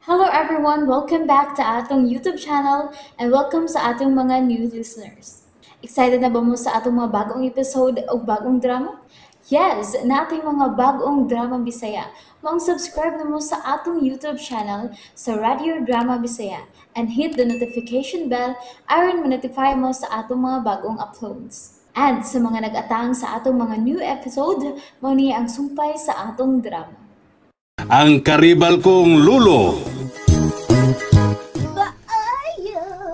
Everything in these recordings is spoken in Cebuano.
Hello everyone! Welcome back to atong YouTube channel and welcome sa atong mga new listeners. Excited na ba mo sa atong mga bagong episode o bagong drama? Yes! Nating mga bagong drama Bisaya. Maong subscribe na mo sa atong YouTube channel sa Radio Drama Bisaya and hit the notification bell aron ma-notify mo sa atong mga bagong uploads. And sa mga nag-atang sa atong mga new episode, mao ni ang sumpay sa atong drama. Ang karibal kong lulo.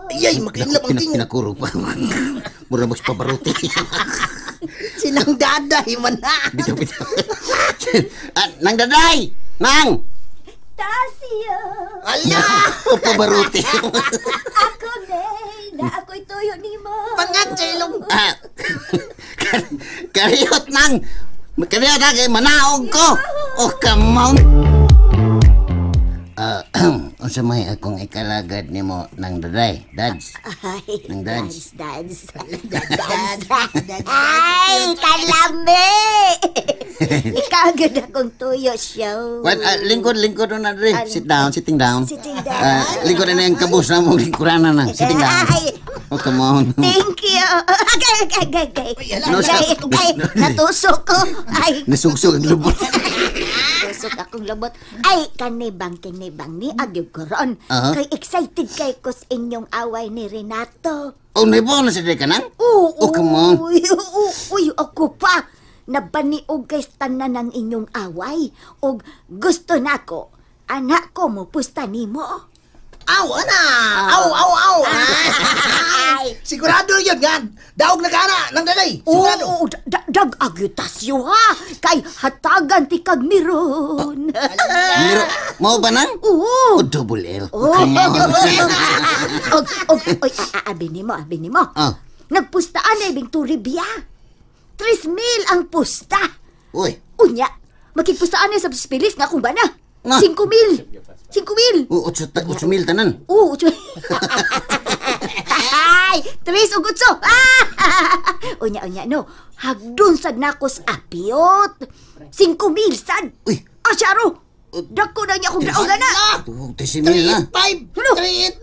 Ayay, makinlap ang tingo. Pinakuro pa. Mura mas pabaruti. Sinang daday man na. Bitaw, bitaw. Ah, Nang daday! Nang! Tasio! Ala! Pabaruti. Ako, Nay! Na ako'y tuyo ni mo! Pangat sa ilong. Ah, kariyot, Nang! Kariyot, ha? Kay manaog ko! Oh, come on! Ah, unsa may akong ikalagad nimo nang daday? Dads. Ay, Nang dads. dance, dance. Dance. Ay, kalami! Ikaw agad akong tuyo, show. Well, lingkod, lingkod na dre. Sit down, sitting down. Sitting down. Ah, lingkod na yung kabus na mong lingkuranan na. Sitting down. Ay, Oh, come on. thank you. Agay, agay, agay, agay. No, Agay, agay. Natusok ko. Ay, Nasugsog ang lubot. tusok akong lobot. Ay, kanibang, kinibang ni Agyo Koron. Aha. Kay excited kay ko sa inyong away ni Renato. Oh, naibaw na sa dre ka nang? Oo, Oh, come on. Uy, uy, uy, ako pa. Nabaniog kay tanan ang inyong away. Og gusto nako, anak ko mo pusta nimo. Aw, ana! Aw, aw, aw! Ay! Sigurado yun, gan. Daog na kana, nang daday. Sigurado. Oo, dag-agitasyo ha. Kay hatagan ti kag miron. Miro, mau ba nang? Oo. Oh, double L. Oh. Come on. Og, og, oy, abi nimo, abi nimo. Ah. Nagpustaan ay bing turibya. 3,000 ang pusta. Uy, Unya, makigpustaan ay sa pilis nga kung ba na. Na. 5,000. 5,000. oh, 8,000 tanan. Oo, 8,000. Ay, tres ug otso. Ah! Unya, unya, no. Hagdon sad nako sa apiot. 5,000 sad. Uy. Ah, syaro. Dako na niya kung daogan na. Oh, 13,000 na. 3, 5! Ano? 3,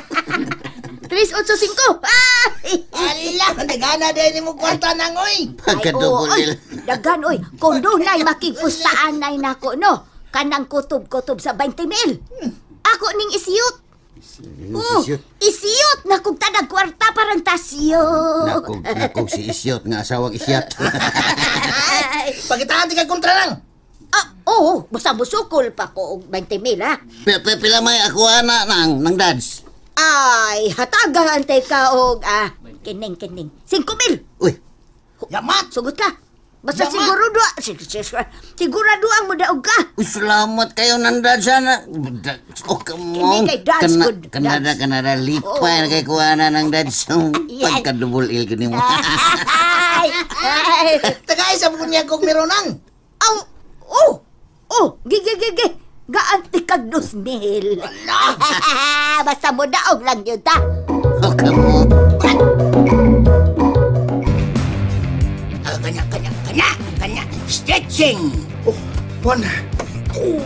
5! 385. Ah! Ala, nagana din mo kwarta nang, oy. Pagka Ay, oo, double oy, L. Daghan, oy. Kung dunay makigpustaan nay nako, no. Kanang kutob-kutob sa 20,000. Ako ning isiyot. Oh, Isyot. isiyot na kung tanag kwarta parang tasyo. Nakog, nakog si Isyot nga asawang Isyat. Ay. Pakitaan ti kag kontra nang. Ah, oo, basta musukol pa ko og 20,000 ha. Pila may ako ana nang nang dads. Ay, hatagan tay ka og kining kining. 5,000. Uy, Yamat! Sugot ka. Basta Yamat. siguro do, sigurado ang mudaog ka. Uy, salamat kayo nang dads ana. Oh, come on. Kini kay dads, Kana, good Kanada, dads. Kanada, lipay na kay kuha na ng dads. Yan. Pagka double L ko nimo. Ay, ay. Tagay sa bukod niya kong meronang. Aw, oh, oh, gigi gigi. Gaanti kag 2,000. Basta mo daog lang yun ta. Oh, come on. Ah, kanya, kanya, kanya, kanya. Stretching. Oh, 1, 2,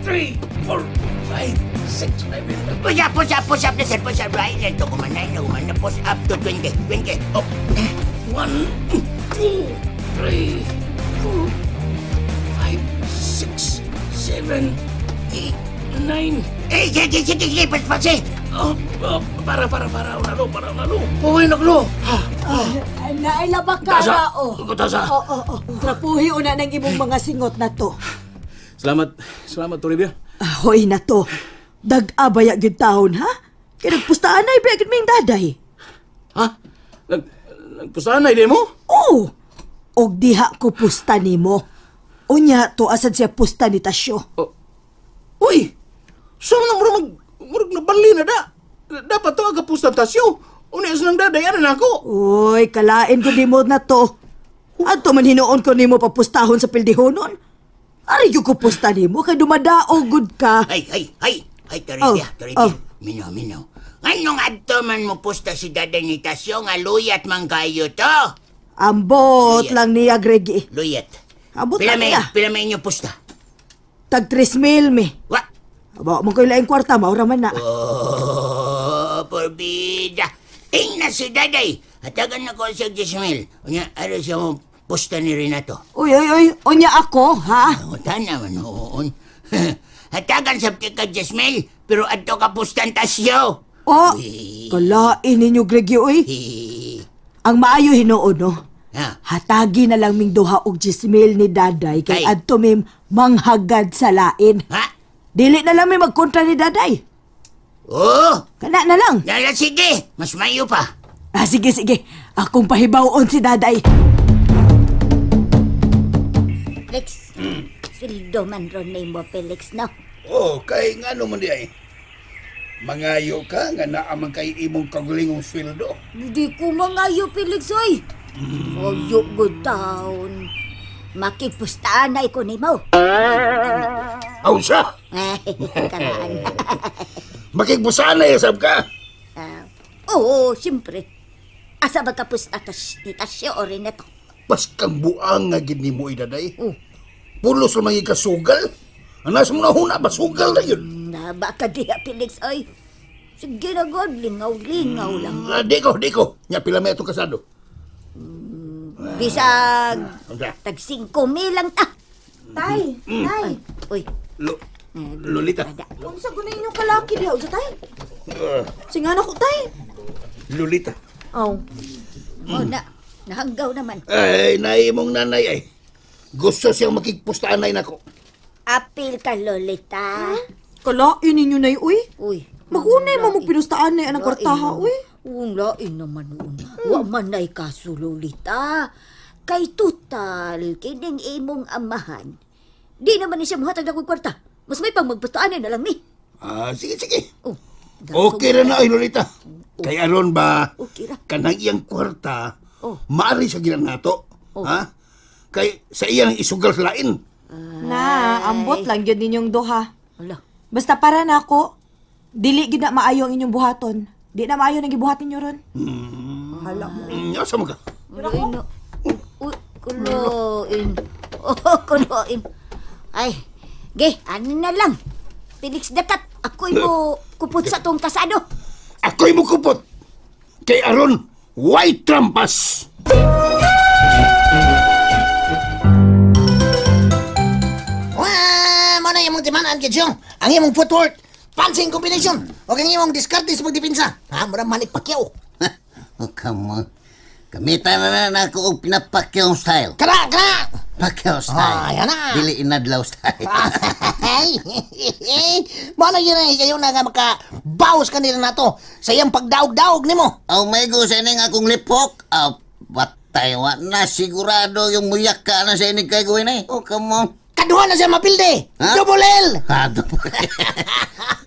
3, 4, 5, 6, 7. Push up, push up, push up na sir, push up. Right, ito kumanay na kumanay. Push up to 20, 20. Up. 1, 2, 3, 4, 5, 6, 7, 8, 9. Eh, sige, sige, sige, pas, pas, eh. Oh, oh, para, para, para, unalo, para, unalo. Oh, naglo. Ha, Naay labakara, Tasa. oh. Tasa. Oo, oo. Trapuhi una ng imong mga singot na to. Salamat, salamat, Toribia. Ahoy na to. Dag-abaya gyud taon, ha? Kay nagpustaan na ibigin ming daday. Ha? Nagpustahan na, hindi mo? Oo. Og diha ko pusta nimo. Unya to asad siya pusta ni Tasyo. Oh. Uy! So na murag murag nabali na da. Dapat to aga pusta tasyo. Unya sa nang daday ana nako. Uy, kalain ko nimo na to. Adto man hinuon ko nimo papustahon sa pildihonon. Ari gyud ko pusta nimo kay dumadaog gud ka. Ay, ay, ay. Ay, Toribia, Oh, Toribia. oh. Mino, mino. Anong adto man mo pusta si daday ni Tasyo nga luyat man kayo to? Ambot Luyat. lang niya, Gregi. Luyat. Ambot Pila lang may, niya. pila may inyo pusta? Tag 3,000 mi. Wa, Aba, man kayo laing kwarta, maura man na. Oh, porbida. Ing na si Daday. Hatagan na ko sa 10,000. Unya, ano siya mo pusta ni Renato. Uy, uy, uy, unya ako, ha? Utan naman, noon. Hatagan sa ka 10,000, pero adto ka pustan tasyo. Oh, kalain ninyo, Greg, uy. Ang maayo hinuon, no? Ha? Hatagi na lang ming duha og 10,000 ni Daday kay Ay. adto mim manghagad sa lain. Ha? Dili na lang mi magkontra ni Daday. Oh, Kana na lang. Lala, sige. Mas mayo pa. Ah, sige, sige. Akong pahibawon si Daday. Felix, sweldo man ron nimo, Felix, no? Oh, kay ngano man di ay. Mangayo ka nga naa man kay imong kagulingong sweldo. Hindi ko mangayo, Felix, oy. Oyo, good town. Makipustaan na ko nimo. Aw sa, Karaan. makigpusaan na sab ka. Oo, siyempre. Asa ba kapusta ni Tasyo o Renato? Baskang buang nga gid nimo idaday. Oh. Pulos ra man kasugal. Anas mo na huna basugal na yun. Naba ka diha, Felix, oy. Sige na, God. Lingaw-lingaw lang. Ah, di ko, di ko. Nya pila may atong kasado. Bisag, Unsa? tag 5,000 lang ta. Tay, tay. Uy. Lolita. Unsa gud ninyo kalaki diha, unsa tay? Singan ako, tay. Lolita. Oh. Oh, na. Nahanggaw naman. Ay, nay mong nanay ay. Gusto siyang makigpustaan nay nako. Apil ka, Lolita. Kalain ninyo nay, uy. Uy. Magunay mo mong pinustaan nay anang kwartaha, uy. Ang lain naman noon. Wa man nay kaso, Lolita. Kay total, kining imong amahan. Di naman ni siya muhatag na kong kwarta. Mas may pang magpustaan na lang ni. Ah, sige, sige. Oh, Okay ra na ay Lolita. Kay aron ba Okay ra. kanang iyang kwarta, Oh. maari sa ginato. Oh. Ha? Kay sa iyang isugal sa lain. Na, ambot lang gyud ninyong duha. Ala. Basta para nako, dili gyud na maayo ang inyong buhaton. Di na maayo ang gibuhat ninyo ron. Hala mo. Asa mo ka? Lain na. Uy, kuloin. Oh, kuloin. Ay, ge, ano na lang. Felix Dakat, ako'y mo kupot sa tong kasado. Ako'y mo kupot. Kay aron, white trampas. Wah, mo na imong timanan gid siyong. Ang imong footwork, punching combination, o ang imong diskarte sa pagdepensa. Ha, mura manik Pacquiao. Oh, come on. Gamitan na na ako og pinapakyaw style. Kana, kana. Pacquiao style. Ah, yan na. Dili inadlaw style. Ay, mo na yun ay kayo na nga makabawas kanila na to sa iyang pagdaog-daog nimo. Oh my God, sa ining akong lipok. Ah, patay wa na sigurado yung muyak ka na sa ining kay gawin eh. Oh, come on. Kaduha na siya mapilde. Ha? Double L. Ha,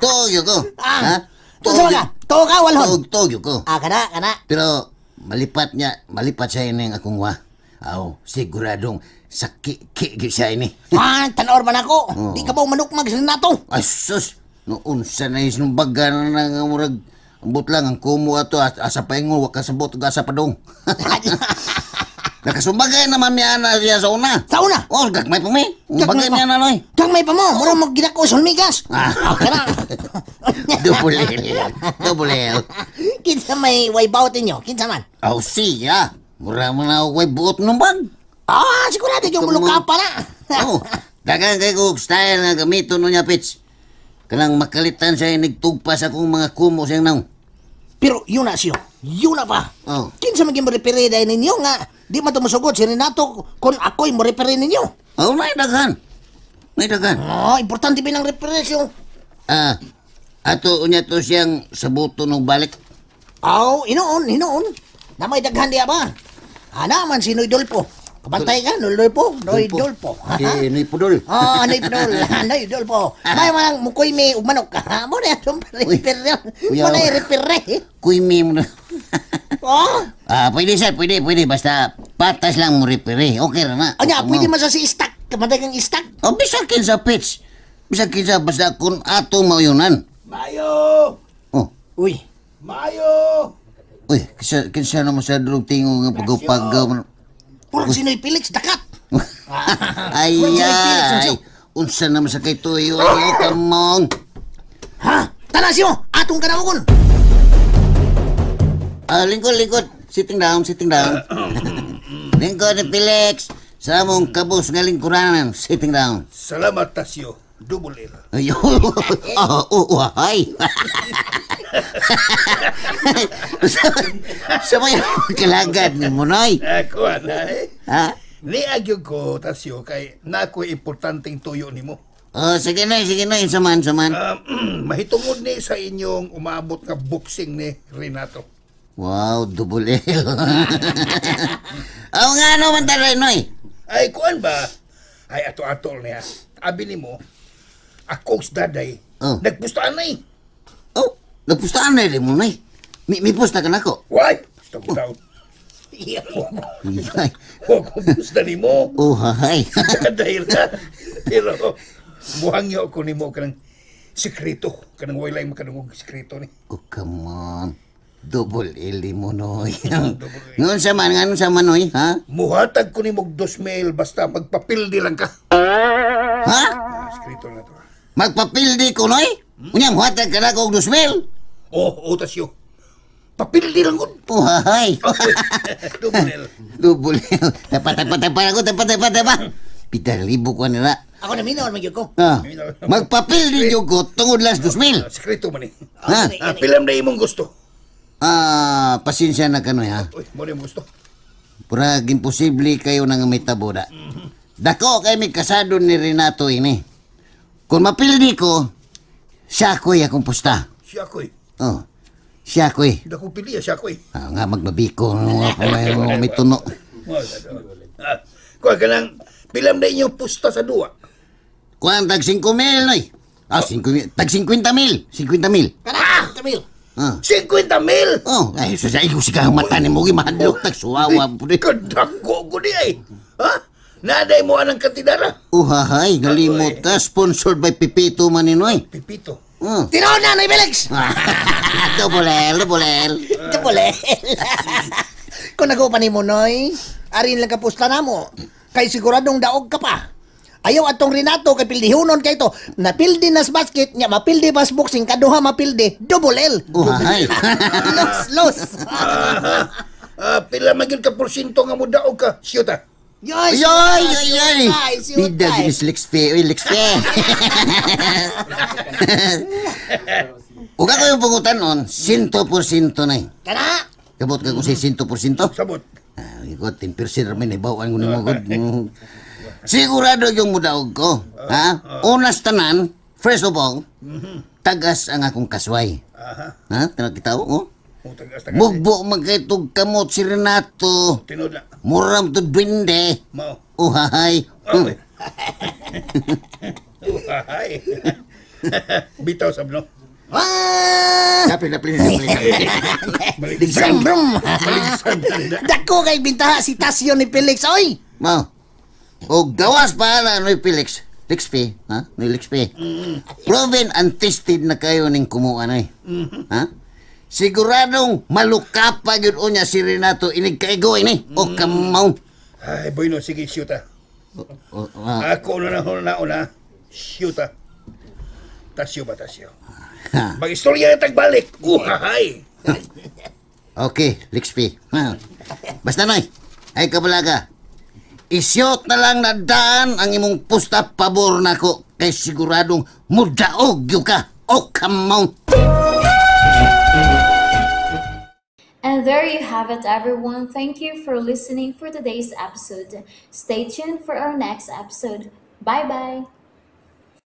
Tuog ko. Ah. Ha? Tuog ka. Tuog ka, walhon. Tuog ko. Ah, kana, kana. Pero malipat niya, malipat sa ining akong wa. Aw, siguradong sakiki gyud siya ini. Ah, tanor man ako. Oh. Di ka ba manukmag sa nato? Ay, sus! Noon sa naisnumbaga na nga murag ambot lang ang kumo ato asa paingon wa kasabot ug asa padong. Nakasumbagay naman niya na siya sa una. Sa una? Oh, gagmay pa mi. Bagay niya na noy. Gagmay pa mo. Murag magginako sa hulmigas. Ah. Kana. Double L. Double L. Kinsa may waybout ninyo? Kinsa man? Oh, siya. Mura mo na way buot numbag. Ah, sigurado yung buluka pa na. Oh, daghang kay kog style nga gamiton no niya, Pits. Kanang makalitan siya nigtugpa sa akong mga kumo siyang naong. Pero yun na siyo. Yun na pa. Oh. Kinsa man mo referee dahil ninyo nga di man to mosugot si Renato kung ako'y mo referee ninyo. Oh, may daghan. May daghan. Oh, importante ba ng referee siyo? Ah, ato unya to siyang sabuto ng balik. Aw, inoon, hinoon. Na may daghan diya ba? Ana man si Noy Dolpo. Kabantay ka, Noy Dolpo. Noy Dolpo. Si Noy Pudol. Ah, Noy Pudol. Noy Dolpo. May mga mukoy may ug manok. Mo na itong referee. Kuya. Mo na yung referee. Kuy mi mo na. Oh. Ah, pwede sir, pwede, pwede. Basta patas lang mo referee. Okay ra na. Anya, pwede man sa si stack. Kabantay kang stack. Oh, bisag kinsa pitch. Bisag kinsa basta kun ato mauyunan. Mayo! Oh. Uy. Mayo! Uy, kinsa naman sa drug tingo nga pagupagaw. Purag si Noy Felix, dakat. Ay, Purag si Noy Felix, ay. Unsa naman sa kay tuyo, oh, come on. Ha? Tanasyo, atong kadaugon. Ah, lingkod, lingkod. Sitting down, sitting down. Lingkod ni Felix. Sa among kabus nga lingkuranan, sitting down. Salamat, Tasyo. Double L. Ayun. Oh, ay. Sa may kalagad ni Munoy. Ako, anay. Ha? Niagyog ko, Tasyo, kay nako'y importanteng tuyo nimo. Oh, sige na, sige na. Saman, saman. Mahitungod ni sa inyong umabot nga boxing ni Renato. Wow, double L. Oo nga, ano man taray, Noy? Ay, kuan ba? Ay, ato-ato niya. Abi nimo, akong daday, Oh. nagpustaan na eh. Oh, nagpustaan na rin mo, Noy. May pusta ka na ko. Why? Pusta ko taon. Huwag ko pusta nimo. Oh, hay. Daday na. Pero, buhangyo ko nimo kanang sekreto. Kanang walay makadungog sekreto ni. Oh, come on. Double L mo, Noy. Ngon sa man, ngon sa man, Noy, ha? Muhatag ko nimo og 2,000 basta magpapildi lang ka. Ha? Sekreto na to. Magpapildi ko, Noy? Unya, muhatag ka na ko og 2,000? Oh, oh, Tasyo. Papildi lang ko. Oh, hay. Double L. Double L. Tapa, tapa, tapa ako, tapa, tapa, tapa. 7,000 ko nila. Ako na minaw man gyud ko. Ah, magpapildi jud ko tungod las 2,000. Sekreto man eh. Ha? Pilam na imong gusto. Ah, pasensya na kanoy, ha. Uy, mo na imong gusto. Purag imposible kayo nang may taboda. Dako kay may kasado ni Renato ini. Kung mapildi ko, siya ko'y akong pusta. Siya ko'y. Oh, siya ko'y. Dako pili, siya ko'y. Ah, nga magbabiko, may tuno. Kuha ka lang, pilam na inyong pusta sa duwa. Kuha ang tag 5,000, noy. Ah, 5,000, tag 50,000. 50,000. Kana, 50,000. Ah. 50,000? Oh, ay, sa ikaw si mata ni mo, mahadlok tag suwawa. Kadako ko di ay. Ha? Naday mo anang katidara. Uhahay, nalimot ka. Sponsored by Pipito Maninoy. Pipito? Oh. Tinoon na, Noy Felix! Double L, double L. Double L. Kung nag-upa ni mo, Noy, arin lang ka pusta na mo. Kay siguradong daog ka pa. Ayaw atong Renato kay pildihunon kay to. Napildi na sa basket nya, mapildi pa sa boxing, kaduha mapildi. Double L. Uhahay. Los, los. Pila man gyud ka porsyento nga mo daog ka. Siyota. Yoy, Yoy, yoy, yoy. Siyota. Bida ginis Lexpe, oy Lexpe. Ug ako yung pungutan on, 100% na eh. Kana! Kabot ka kung sa 100%? Sabot. Ah, ikot, 10% ramen, ibawaan ko ni mo. Sigurado yung mudaog ko. Ha? Unas tanan, first of all, tagas ang akong kasway. Ha? Tanag kita, oh. Mugbo magkaitog kamot si Renato. Tinod na. Muram to duwende. Mao. Uhahay. Uhahay. Bitaw sabno. Ah! Dapli, dapli, dapli. Brum, brum. Dako kay bintaha si Tasyo ni Felix, oy! Mao. O gawas pa na ni Felix. Lexpe, ha? Ni Lexpe. Proven and tested na kayo ning kumuha na eh. Ha? Siguradong malukapa gyud unya si Renato inig kaigo ini. O kamaw. Ay, boy no, sige, shoot ah. Ako na na una, shoot ah. Tasyo ba, tasyo? Mag-istorya na tagbalik. Uhahay! Okay, Lexpe. Basta noy, ay kabalaga. Isyot na lang na daan ang imong pusta pabor nako kay siguradong mudaog gyud ka. O kamaw. And there you have it, everyone. Thank you for listening for today's episode. Stay tuned for our next episode. Bye-bye.